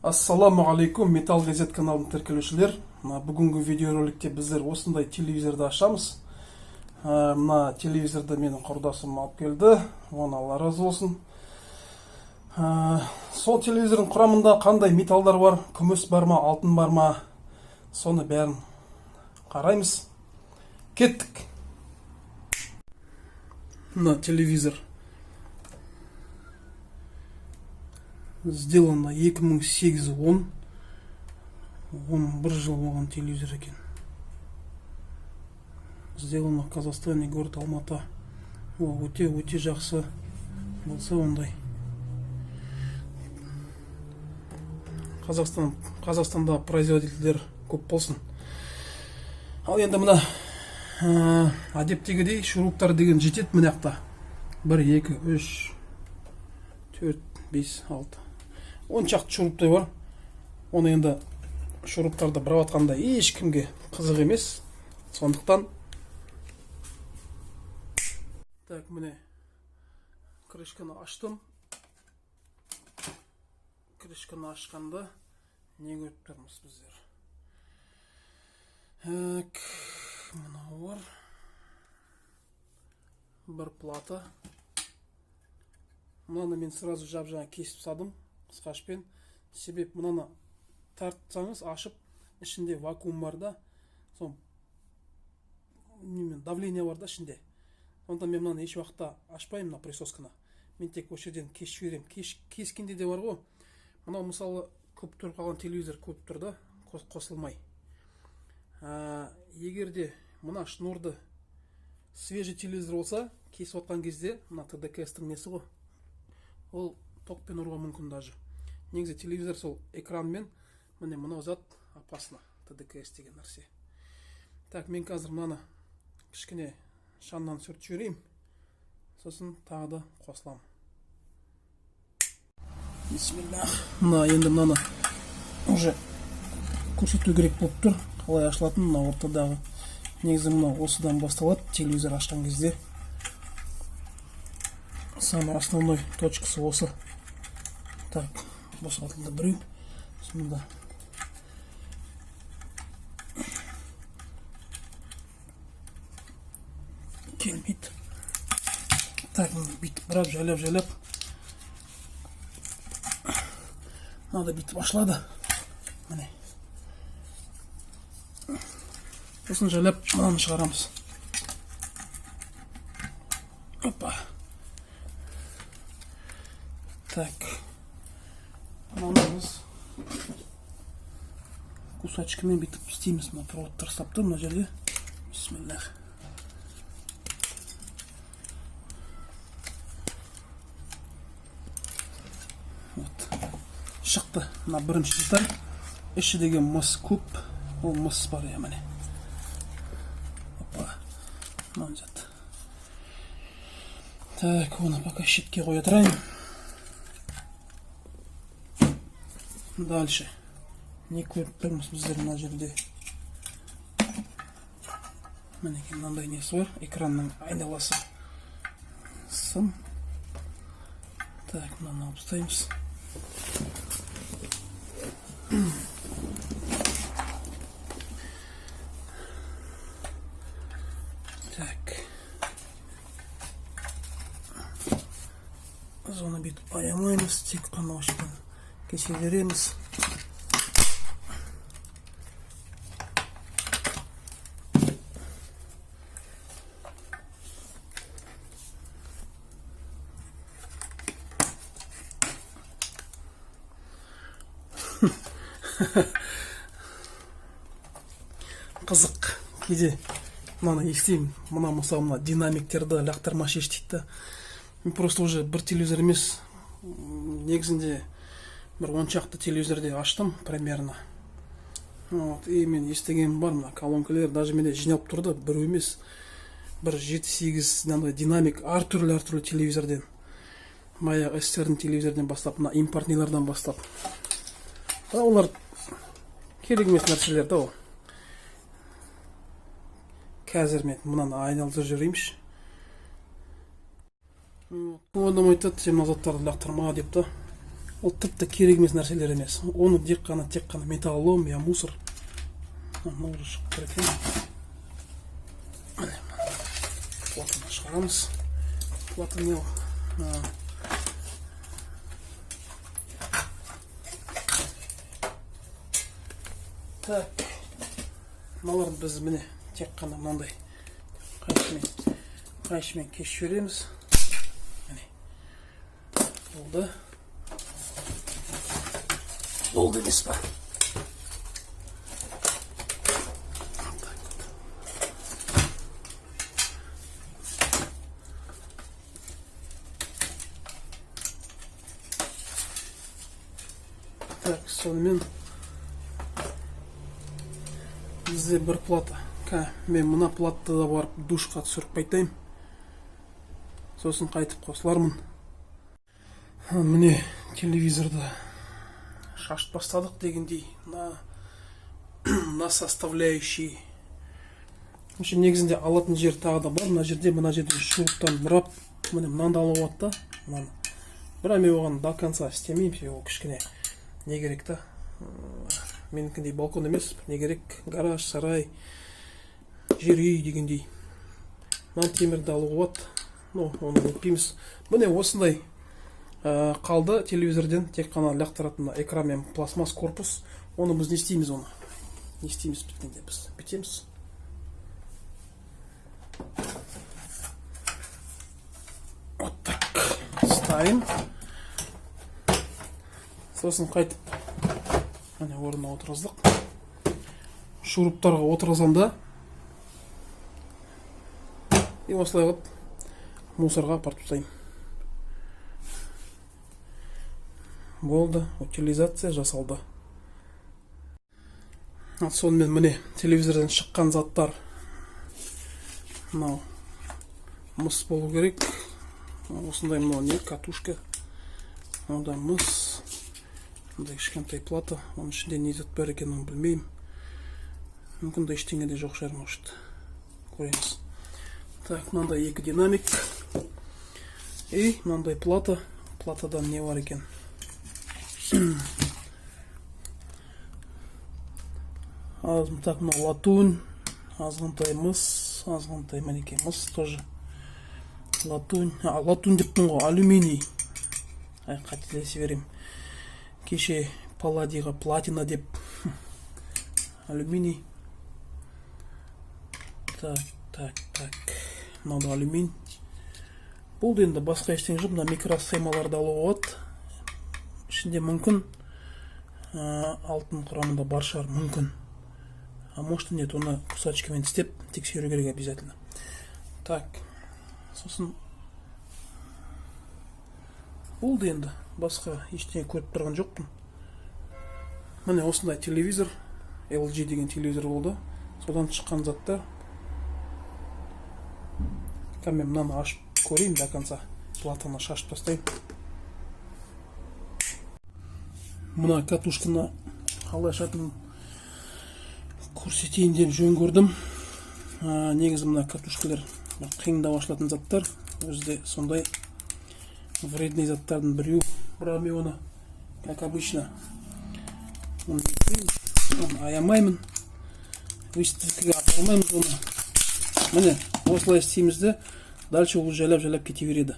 Ассалаумағалейкум, Металл Газет каналының тіркелушілер! Мына бүгінгі видеороликте біздер осындай телевизорды ашамыз. Мына телевизорды менің құрдасым алып келді, оған Алла разы болсын. Сол телевизордың құрамында қандай металдар бар, күміс бар ма, алтын бар ма, соны бәрін қараймыз. Кеттік! Мына телевизор сделано 2008-10, 11 жыл болған телевизор екен. Сделано в Казахстане, город Алматы. О, өте өте жақсы болса ондай. Қазақстанда производительдер көп болсын. Ал енді мына әдеттегідей шуруптар деген жетеді мына жақта. 1, 2, 3, 4, 5, 6. 10 шақты шуруптай бар. Оны енді шуруптарды бұрап жатқанда ешкімге қызық емес. Сондықтан так, міне, крышканы аштым. Крышканы ашқанда не көріп тұрмыз біздер? Так, мынау бар. Бір плата. Мынаны мен сразу жап жаңа кесіп тастадым қысқашпен. Себеп мынаны тартсаңыз, ашып, ішінде вакуум бар да, сол немен давление бар да ішінде. Сондықтан мен мынаны еш уақытта ашпаймын, мына присосканы. Мен тек осы жерден кесіп жіберемін. Кескенде де бар ғой, мынау, мысалы, көп тұрып қалған телевизор көп тұр да, қосылмай. Егер де мына шнурды, свежий телевизор болса, кесіп отқан кезде мына ТДКС-тің несі ғой, ол токпен ұруға мүмкін даже. Негізі телевизор сол экранмен, міне, мынау зат опасно, ТДКС деген нәрсе. Так, мен қазір мынаны кішкене шаңнан сүртіп жіберейін, сосын тағы да қосыламын. Бисмиллах! Мына енді мынаны уже көрсету керек болып тұр, қалай ашылатынын. Мына ортадағы, негізі, мынау осыдан басталады. Телевизор ашқан кезде самый основной точкасы осы. Так, босатылды біреу. Сонда келмейді. Так, мына бүйтіп бұрап, жайлап жайлап, мынау да бүйтіп ашылады, міне. Сосын жайлап мынаны шығарамыз. Опа! Так, мынаны біз кусачкамен бүйтіп істейміз. Мына проводтар ұстап тұр мына жерде. Бисмиллах! Вот, шықты мына бірінші деталь. Іші деген мыс көп, ол мыс бар, иә, міне. Опа, мынау зат. Так, оны пока шетке қоя тұрайын. Дальше не көріп тұрмыз біздер мына жерде? Мінекей, мынандай несі бар, экранның айналасы сым. Так, мынаны алып тастаймыз. Так, біз оны бүйтіп аямаймыз, тек қана осы жерден кесе береміз. Қызық, кейде мынаны естимін, мына, мысалы, мына динамиктерді лақтырма, шеш дейді да. Мен просто уже бір телевизор емес, негізінде бір 10 шақты телевизорде аштым примерно. Вот, и мен естігенім бар, мына колонкалар даже менде жиналып тұрды, біреу емес, бір жеті сегіз мынандай динамик әртүрлі әртүрлі телевизорден, баяғы СССР телевизорден бастап, мына импортныйлардан бастап. Да, олар керек емес нәрселер да ол. Қазір мен мынаны айналдырып жіберейінші. Көп адам айтады, сен мына заттарды лақтырма деп та. Ол тіпті керек емес нәрселер емес. Оны тек қана металлолом я мусор. Мынау уже шығып тұр екен. Міне, платаны шығарамыз. Плата не ол? А. Так, мыналарды біз, міне, тек қана мынандай қайшымен кесіп жібереміз. Міне, болды, болды емес па? Так вот. Так, сонымен бізде бір плата. Мен мына платты да барып душқа түсіріп қайтайын, сосын қайтып қосылармын. Міне, телевизорды шашып бастадық дегендей, на составляющий. Вообще, негізінде алатын жер тағы да бар. Мына жерде, мына жерде шуруптан бұрап, міне, мынаны да алуға болады да, мынаны. Бірақ мен оған до конца істемеймін, себебі ол кішкене не керек та. Менікіндей балкон емес, не керек, гараж, сарай, жер үй дегендей. Мына темірді алуға болады, но оны нетпейміз. Міне, осындай қалды телевизорден тек қана лақтыратын экран мен пластмасс корпус. Оны біз не істейміз? Оны не істейміз біткенде? Біз бүйтеміз. Вот так ставим, сосын қайтып, міне, орнына отырғыздық. Шуруптарға отырғызамын да, и осылай қылып мусорға апарып тастаймын. Болды, утилизация жасалды. Ал сонымен, міне, телевизордан шыққан заттар. Мынау мыс болу керек осындай. Мынау не, катушка. Мынау мыс. Мындай кішкентай плата. Оның ішінде не зат бар екенін оны білмеймін. Мүмкін де, ештеңе де жоқ шығар, может, көреміз. Так, мынандай екі динамик и мынандай плата. Платадан не бар екен? Аз, так, мынау латунь, азғантай мыс, азғантай, мінекей, мыс тоже, латунь. А, латунь деппін ғой, алюминий. Ай, қателесе беремін. Кеше палладийға платина деп. Алюминий. Так, так, так, мынау да алюминий. Болды, енді басқа ештеңе жоқ. Мына микросхемаларды алуға болады. Ішінде мүмкін алтын құрамында бар шығар, мүмкін, а может и нет. Оны кусачкамен істеп тексеру керек обязательно. Так, сосын болды, енді басқа ештеңе көріп тұрған жоқпын. Міне, осындай телевизор, LG деген телевизор болды. Содан шыққан заттар. Қазір мен мынаны ашып көрейін до конца, платаны шашып тастайын. Мына катушканы қалай ашатынын көрсетейін деп жөн көрдім. Негізі мына катушкалар бір қиындау ашылатын заттар, өзі де сондай вредный заттардың біреуі. Бірақ мен оны, как обычно, оны нетпеймін, оны аямаймын, выставкаға апармаймыз оны. Міне, осылай істейміз де, дальше ол жайлап жайлап кете береді.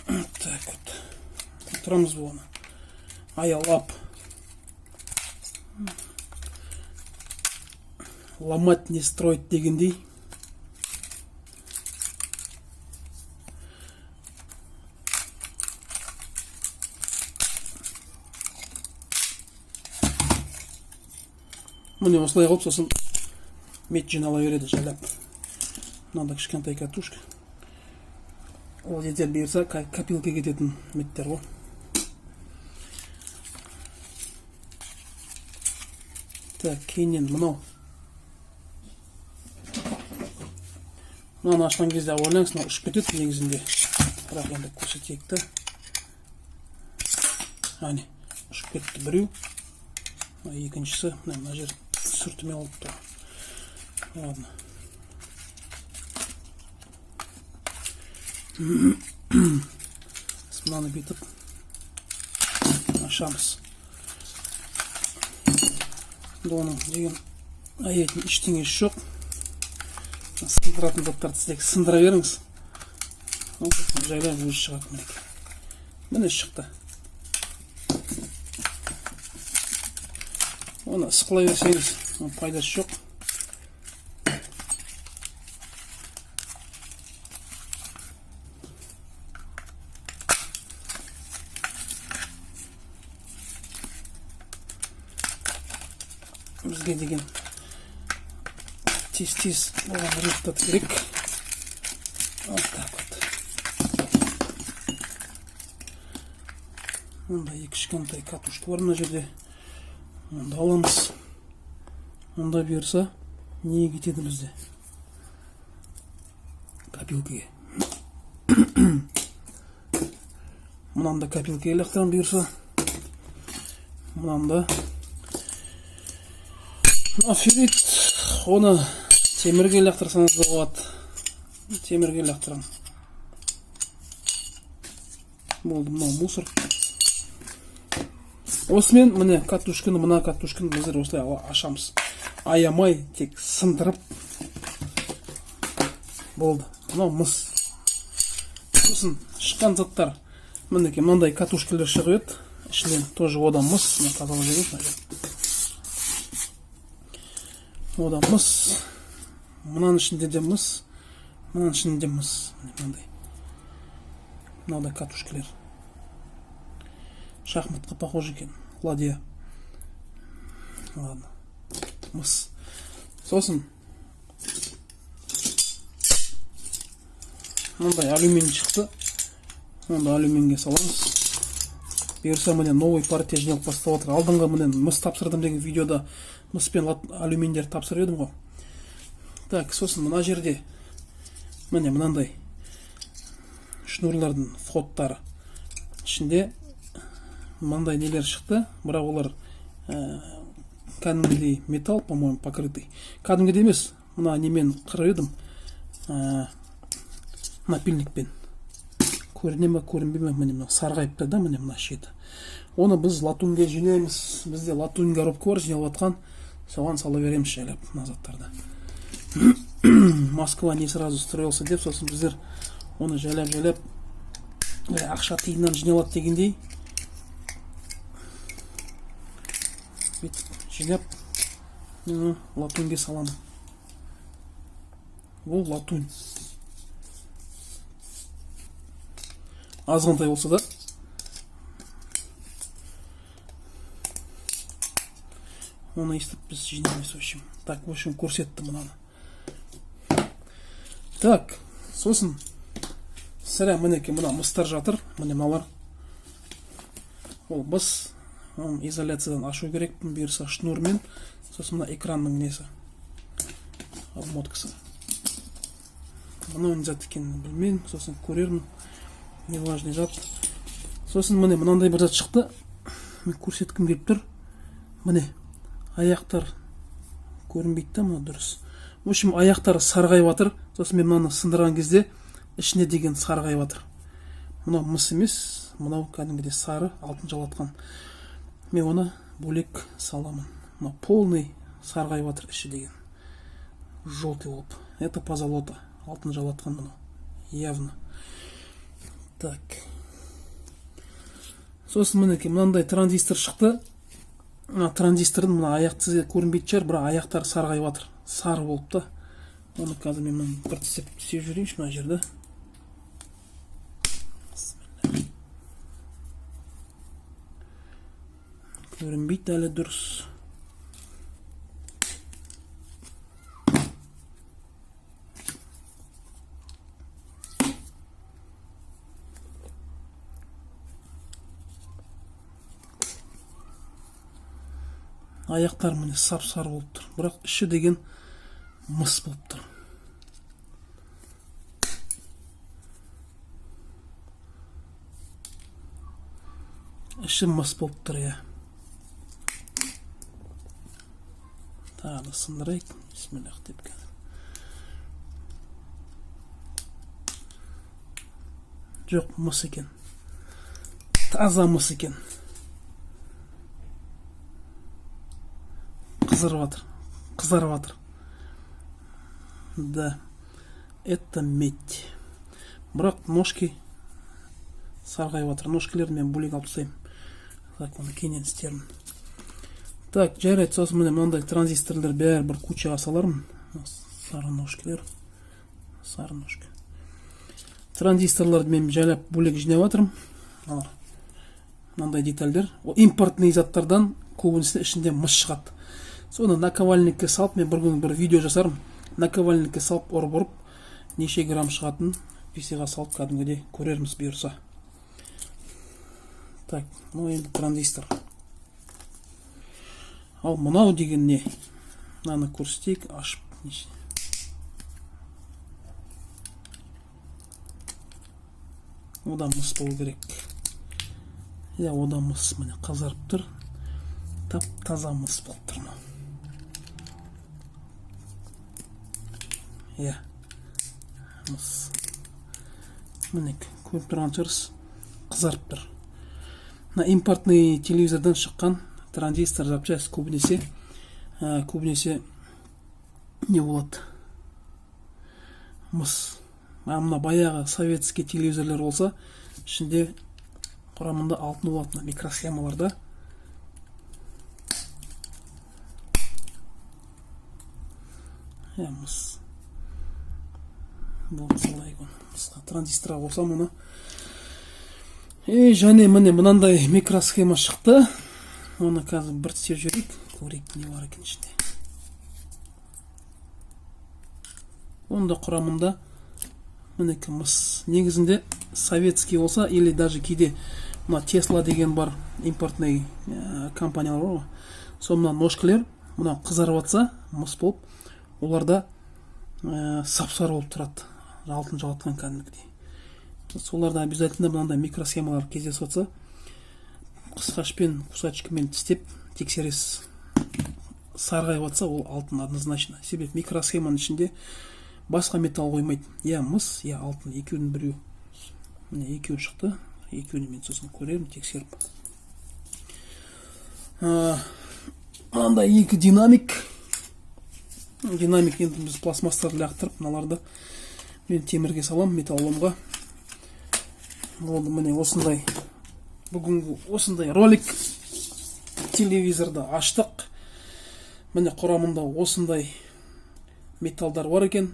Так вот тұрамыз бұны аялап. Ломать не строить дегендей. Міне, осылай қылып, сосын медь жинала береді жайлап. Мынандай кішкентай катушка. Ол жерде бұйырса копилка кететін медтер ғой. Так, кейіннен мынау, мынаны ашқан кезде ойлаңыз, мынау ұшып кетеді негізінде, бірақ енді көрсетейік та. Әне, ұшып кетті біреу. Мына екіншісі, мына жер сүртіме болып тұр. Ладно. Біз мынаны бүйтіп ашамыз. Енді оның деген аяйтын ештеңесі жоқ. Сындыратын заттарды сіздер сындыра беріңіз. Ол жайлап өзі шығады, мінекей. Міне, шықты. Оны ысқылай берсеңіз, оның пайдасы жоқ. Бізге деген тез тез болған результат керек. Вот так вот. Мында екі кішкентай катушка бар мына жерде. Онда аламыз. Онда бұйырса, не кетеді бізде? Копилкаге. Мынаны да копилкаға лақтырамын бұйырса. Мынаны да. Мына феррит, оны темірге лақтырсаңыз да болады. Темірге лақтырамын. Болды, мынау мусор. Осымен міне катушканы, мына катушканы біздер осылай ашамыз. Аямай тек сындырып болды. Мынау мыс. Сосын шыққан заттар, мінекей, мынандай катушкалар шығып еді. Ішінен тоже одан мыс. Мына тазалап жіберейік мына жерін. Одан мыс. Мынаның ішінде де мыс. Мынаның ішінде де мыс. Міне мынандай. Мынау да катушкалар. Шахматқа похож екен. Ладья. Ладно. Мыс. Сосын мындай алюминий шықты. Онда алюминге саламыз. Бұйырса, міне, новый партия жиналып бастап жатыр. Алдыңғы, міне, мыс тапсырдым деген видеода мыс пен алюминдерді тапсырып едім ғой. Так, сосын мына жерде міне мынандай шнурлардың входтары. Ішінде мынандай нелер шықты, бірақ олар кәдімгідей металл, по-моему, покрытый. Кәдімгідей емес, мына немен қырып едім, напильникпен. Көріне ме, көрінбей ме, міне мына сарғайып тұр да, міне мына шеті. Оны біз латуньге жинаймыз. Бізде латунь коробка бар жиналып жатқан, соған сала береміз жайлап мына заттарды. Москва не сразу строился деп, сосын біздер оны жайлап-жайлап, ақша тиыннан жиналады дегендей, бүйтіп жинап, мен оны латуньге саламын. Бұл латунь. Азғантай болса да оны естіп біз жинаймыз, в общем. Так, в общем, көрсеттім мынаны. Так, сосын сірә, мінекей, мына мыстар жатыр, міне мыналар. Ол мыс, оны изоляциядан ашу керек, бұйырса, шнурмен. Сосын мына экранның несі, обмоткасы. Мынау не зат екенін білмеймін, сосын көрермін. Неважный зат. Сосын міне мынандай бір зат шықты. Мен көрсеткім келіп тұр. Міне, аяқтар көрінбейді да мына дұрыс. В общем, аяқтары сарғайып жатыр. Сосын мен мынаны сындырған кезде ішіне деген сарғайып жатыр. Мынау мыс емес, мынау кәдімгідей сары алтын жалатқан. Мен оны бөлек саламын. Мынау полный сарғайып жатыр іші деген. Желтый болып. Это позолота. Алтын жалатқан мынау. Явно. Так. Сосын мінекей мынандай транзистор шықты. Мына транзистордың мына аяқ тізе көрінбейтін шығар, бірақ аяқтары сарғайып жатыр. Сары болып та. Оны қазір мен мынаны бір тістеп істеп жіберейінші мына жерді. Бисмилля. Көрінбейді әлі дұрыс. Аяқтар міне сап-сары болып тұр, бірақ іші деген мыс болып тұр. Іші мыс болып тұр, иә. Тағы да сындырайық. Бисмиллах деп қазір. Жоқ, мыс екен, таза мыс екен. Қызарып жатыр, қызарып жатыр. Да, это медь. Бірақ ножки сарғайып жатыр. Ножкилерді мен бөлек алып тастаймын. Так, оны кейіннен істермін. Так, жарайды. Сосын міне, мынандай транзисторлар бәрі бір кучаға салармын. Сары ножкилер, сары ножка. Транзисторларды мен жайлап бөлек жинап жатырмын. Мыналар, мынандай детальдер. Ол импортный заттардан көбінесе ішінде мыс шығады. Соны наковальникке салып, мен бір күні бір видео жасармын. Наковальникке салып, ұрып ұрып, неше грамм шығатынын весыға салып, кәдімгідей көрерміз, бұйырса. Так, ну енді транзистор. Ал мынау деген не? Мынаны көрсетейік ашып. Одан мыс болу керек. Иә, одан мыс. Міне, қызарып тұр, тап таза мыс болып тұр мынау. Иә, мыс. Міне, көріп тұрған шығарсыз, қызарып тұр. Мына импортный телевизордан шыққан транзистор, запчасть көбінесе не болады? Мыс. А мына баяғы советский телевизорлар болса, ішінде құрамында алтын болады, мына микросхемаларда. Иә, мыс болды. Салайық оны мысқа, транзисторға қосамын оны. И және міне, мынандай микросхема шықты. Оны қазір бір тістеп жіберейік, көрейік, не бар екен ішінде. Онда құрамында, мінекей, мыс. Негізінде советский болса или даже кейде мына Тесла деген бар, импортный компаниялар бар ғой, сол мына ножкалер мына қызарып жатса, мыс болып, оларда сап сары болып тұрады, алтын жалатқан кәдімгідей. Соларда обязательно мынандай микросхемалар кездесіп жатса, қысқашпен, кусачкамен тістеп тексересіз. Сарғайып жатса, ол алтын однозначно. Себебі микросхеманың ішінде басқа металл қоймайды: я мыс, я алтын, екеуінің біреуі. Міне, екеуі шықты. Екеуін мен сосын көремін тексеріп. Мынандай екі динамик. Динамик енді біз пластмассаларды лақтырып, мыналарды мен темірге саламын, металлоломға. Болды, міне, осындай бүгінгі осындай ролик. Телевизорды аштық. Міне, құрамында осындай металдар бар екен.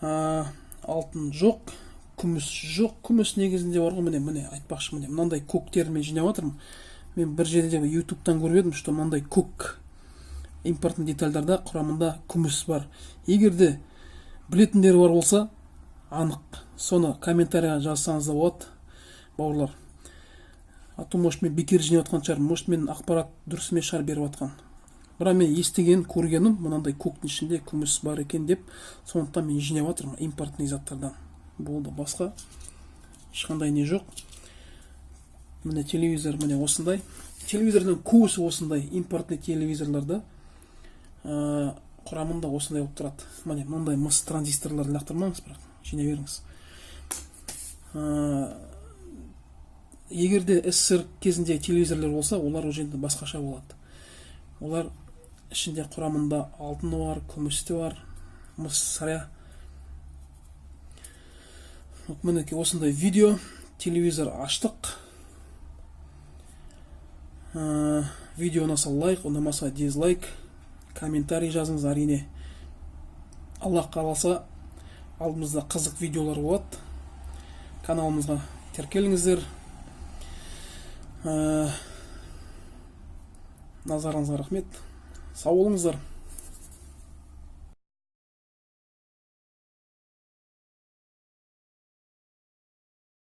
Алтын жоқ, күміс жоқ. Күміс негізінде бар ғой. Міне, міне, айтпақшы, міне, мынандай көктерін мен жинап жатырмын. Мен бір жерде ютубтан көріп едім, что мынандай көк импортный детальдарда құрамында күміс бар. Егер де білетіндер бар болса анық, соны комментарийға жазсаңыз да болады, бауырлар. А то может, мен бекер жинап жатқан шығармын, может, мен ақпарат дұрыс емес шығар беріп жатқан. Бірақ мен естіген, көргенім, мынандай көктің ішінде күміс бар екен деп. Сондықтан мен жинап жатырмын импортный заттардан. Болды, басқа ешқандай не жоқ. Міне, телевизор. Міне, осындай телевизордың көбісі осындай импортный телевизорларда құрамында осындай болып тұрады. Міне, мындай мыс транзисторларды лақтырмаңыз, бірақ жинай беріңіз. Егер де СССР кезінде телевизорлар болса, олар уже енді басқаша болады. Олар ішінде құрамында алтын бар, күміс те бар, мыс сірә. Вот, мінекей, осындай видео. Телевизор аштық. Видео ұнаса, лайк, ұнамаса, дизлайк, комментарий жазыңыз. Әрине, Аллах қаласа, алдымызда қызық видеолар болады. Каналымызға тіркеліңіздер. Назарыңызға рахмет, сау болыңыздар.